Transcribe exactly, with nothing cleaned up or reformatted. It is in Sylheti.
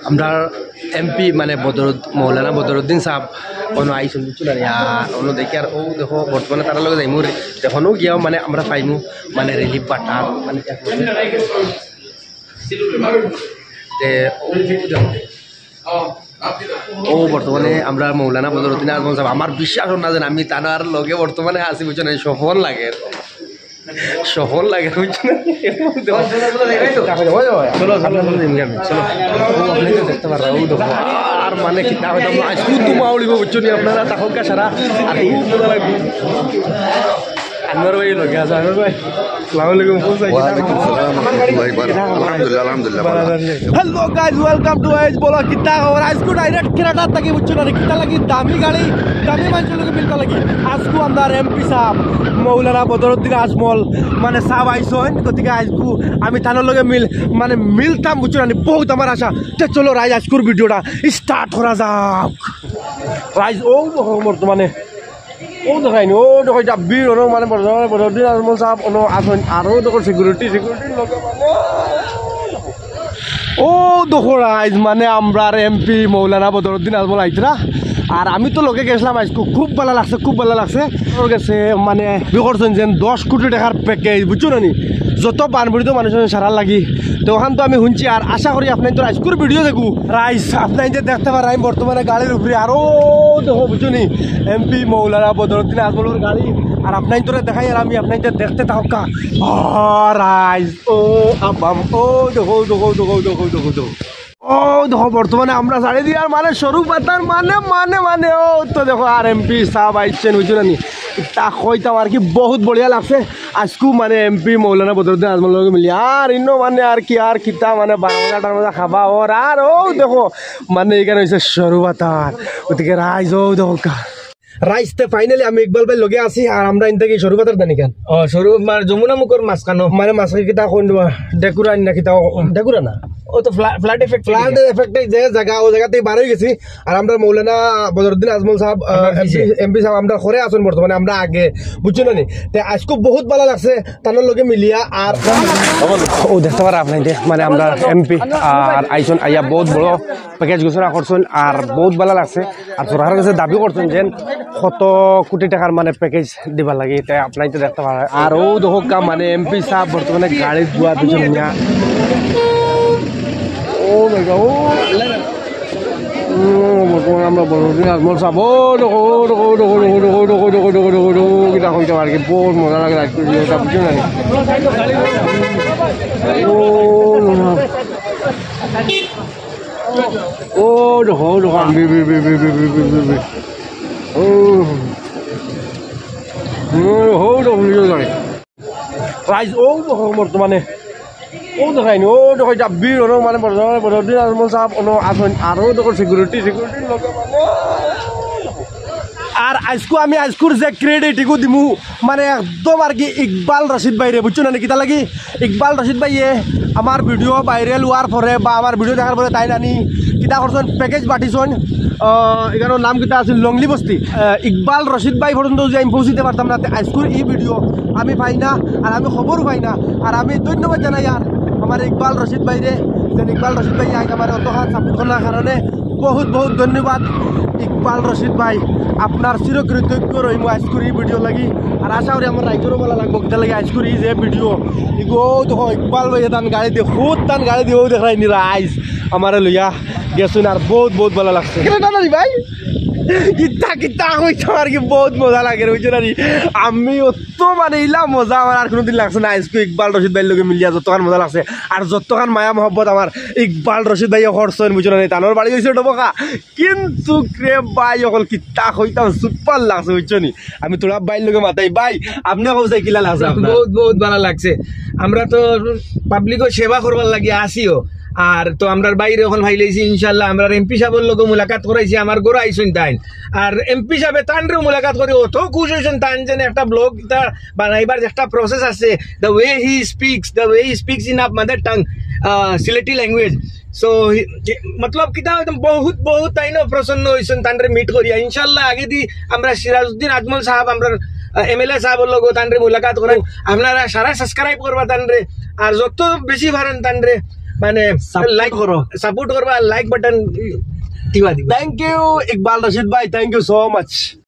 আমরা এমপি মানে বদর, মৌলানা বদরুদ্দিন সাহেব অনো আইছইন, বুঝছো না? আর অনো দেখি আর ও দেখো বর্তমানে তারার লগে যাইমু রে-, দেখো নু গিয়াও মানে আমরা পাইমু মানে রিলিফ বাটা মানে তে ও বর্তমানে আমরা মৌলানা বদরুদ্দিন আজমল সাহেব, আমার বিশ্বাস না যে আমি তানার লগে বর্তমানে আছি, বুঝছো না? সফল লাগে, সফল লাগে, বুঝছো না? চলো, চলো, চলো, চলো। ও, আপনি তো দেখতে পাররা, ও দেখো। আর মানে কিতা হইতাম, আইজকু তো মাউলিব, বুঝছো নি? আপনারা তাহকা সারা, আর খুব মজা লাগবে। আনোয়ার ভাই লগে আছে, আনোয়ার ভাই। আসসালামু আলাইকুম, কোন সাইড? ওয়ালাইকুম আসসালাম ওয়া রাহমাতুল্লাহি ওয়া বারাকাতুহু। আলহামদুলিল্লাহ, আলহামদুলিল্লাহ, ভালো। Hello guys, welcome to Age Vlog। কিতা খবর? আইজকু direct কেরাটার থাকি, বুঝছো না? কিতা লাগি দামি গাড়ি, দামি মানষর লগে মিলতা লাগি। আইজকু আমরার এমপি সাহেব মৌলানা বদরুদ্দিন আজমল মানে সাহেব আইছইন, গতিকে আইজকু আমি তানর লগে মিল মানে মিলতাম, বুঝছো না? বহুত আমার আশা। তে চলো রাইজ আইজকুর ভিডিওটা start করা যাক। রাইজ ও দেখো বর্তমানে ও দেখাইনি, ও দেখো এটা ভিড়, অনো মানে বড়, বড়, বদরুদ্দিন আজমল সাহেব অনো আছইন, আর ও দেখো security, security লগে মানে ও দেখো রাইজ মানে আমরার এমপি মৌলানা বদরুদ্দিন আজমল আইতরা। আর আমি তো লগে গেছিলাম আইজকু, খুব ভালা লাগছে, খুব ভালা লাগছে। ওর গেছে মানে বি করছইন যেন দশ কোটি টাকার প্যাকেজ, বুঝছো না নি? যত বানপীড়িত মানুষ আছইন সারার লাগি। তো ওখান তো আমি শুনছি, আর আশা করি আপনাইনতর আইজকুর ভিডিও দেখু। রাইজ আপনাইনতে দেখতে পাররা আমি বর্তমানে গাড়ির উপরে, আর ও দেখো বুঝছো নি এমপি মৌলানা বদরুদ্দিন আজমলর গাড়ি। আর আপনাইনতরে দেখাই, আর আমি আপনাইনতে দেখতে থাকা। ও রাইজ, ও আবাম, ও দেখো, দেখো, দেখো, দেখো, দেখো, দেখো। ও দেখো বর্তমানে আমরা ছাড়ি দিয়ার মানে সরু পাতার মানে, মানে, মানে, ও তো দেখো আর এমপি সাহেব আইছইন, বুঝছো না নি? তা কইতাম আর কি, বহুত বড়িয়া লাগছে। আইজকু মানে এমপি মৌলানা বদরুদ্দিন আজমলর লগে মিলি আর ইনো মানে আর কি আর কিতা মানে বারো মজা টার মজা খাবা ওর আর ও দেখো মানে এখানে হইছে সরু পাতার। গতিকে রাইজ ও দেখো কা-, রাইজ তে finally আমি ইকবাল ভাইর লগে আছি আর আমরা ইন থাকি সরু পাতার দানি খান। ও, সরু মানে যমুনা মুখর মাঝখানো। মানে মাঝখানো কিতা কোন ডেকুরা না কিতা? ডেকুরা না। ও তো ফ্লা-, flood effect flood effect এ যে জাগা, ও জাগাতেই বার হয়ে গেছি। আর আমরা মৌলানা বদরুদ্দিন আজমল সাহেব, আহ, আমরার পিছে। এমপি, এমপি সাহেব আমরা করে আছইন বর্তমানে, আমরা আগে, বুঝছো না নি? তে আইজকু বহুত ভালা লাগছে তানর লগে মিলিয়া। আর ও দেখতে পাররা আপনাইনতে, মানে আমরার এমপি আর আইছইন আইয়া বহুত বড় প্যাকেজ ঘোষণা করছইন, আর বহুত ভালা লাগছে। আর সরকারর গেছে দাবি করছইন যেন কত কোটি টাকার মানে প্যাকেজ দিবার লাগি, তাই আপনাইনতে দেখতে পাররা। আর ও দেখো কা মানে এমপি সাহেব বর্তমানে গাড়িত বওয়া পিছনে নিয়া। ও ভাই, ও। ও, বর্তমানে আমরা বড় দিন আজমল সাহেব। ও, দেখো, ও, দেখো, ও, দেখো, কিতা কইতাম আর কি, বহুত মজা লাগে রাইজ করি, ওটা বুঝছো না নি? ও, না। ও, দেখো, ও, দেখো, বি, বি, বি। ও। ও, দেখো, ও, দেখো, বুঝছো না নি? রাইজ ও দেখো বর্তমানে ও দেখাইনি, ও দেখো এটা ভিড়, অনো মানে বড়, বদরুদ্দিন আজমল সাহেব অনো আছইন, আর ও দেখো security, security লগে মানে। আর আইজকু আমি আইজকুর যে credit ইগু দিমু, মানে একদম আর কি ইকবাল রশিদ ভাইরে, বুঝছো না নি? কিতা লাগি? ইকবাল রশিদ ভাইয়ে আমার ভিডিও viral হওয়ার পরে বা আমার ভিডিও দেখার পরে তাই নানি কিতা করছইন, প্যাকেজ বাটিছইন, আহ, এখানোর নাম কিতা আছিল? লংলি বস্তি। আহ, ইকবাল রশিদ ভাই পর্যন্ত যদি আমি পৌঁছিতে পারতাম না, তে আইজকুর ই ভিডিও আমি পাই না, আর আমি খবরও পাই না। আর আমি ধন্যবাদ জানাই আর আমার ইকবাল রশিদ ভাইরে, যেন ইকবাল রশিদ ভাই আইজ আমার অতখান সাপোর্ট করার কারণে বহুত বহুত ধন্যবাদ ইকবাল রশিদ ভাই, আপনার চিরকৃতজ্ঞ রইমু আইজকুর ই ভিডিও লাগি। আর আশা করি আমার রাইজরও ভালা লাগবো, কিতা লাগি আইজকুর ই যে ভিডিও, ইগো দেখো ইকবাল ভাই তান গাড়ি দিয়ে, খুদ তান গাড়ি দিয়ে ও দেখাইনি রাইজ আমারে লইয়া গেছইন, আর বহুত বহুত ভালা লাগছে। কেন না রে ভাই? কিতা কিতা কইতাম আর কি, বহুত মজা লাগে রে, বুঝছো না রে? আমি অত মানে ইলা মজা আমার আর কোনোদিন লাগছে না। আইজকু ইকবাল রশিদ ভাইর লগে মিলিয়া যতখান মজা লাগছে, আর যতখান মায়া মহব্বত আমার ইকবাল রশিদ ভাইয়ে করছইন, বুঝছো না রে? তানর বাড়ি অইছে ডবকা, কিন্তু রে ভাই অকল কিতা কইতাম, super লাগছে, বুঝছো নি? আমি থুড়া ভাইর লগে মাতাই। ভাই, আপনে কও চাই কিলা লাগছে আপনার? বহুত, বহুত ভালা লাগছে। আমরা তো পাবলিকর সেবা করবার লাগি আসিও। আর তো আমরার ভাইরে অখন পাইলাইছি, ইনশাআল্লাহ। আমরার এমপি সাবর লগে মুলাকাত করাইছি, আমার ঘরো আইছইন তাইন। আর এমপি সাবে তানরেও মুলাকাত করি অত খুশ অইছইন, তান যেন একটা ব্লগ ইতা বানাইবার যে একটা প্রসেস আছে, the way he speaks, the way he speaks in a mother tongue, ah, Sylheti language। So, হি-, হি-, মতলব কিতা একদম বহুত, বহুত তাইনও প্রসন্ন অইছইন তানরে মিট করিয়া। ইনশাআল্লাহ, আগেদি আমরা সিরাজউদ্দিন আজমল সাব, আমরার, আহ, এমএলএ সাবর লগে তানরে মুলাকাত করাই। আপনারা সারা সাবস্ক্রাইব করবা তানরে, আর যত বেশি পারইন তানরে মানে Support লাইক করো। সাপোর্ট করবা, লাইক বাটন টিপা দিবা। Thank you ইকবাল রশিদ ভাই, thank you so much।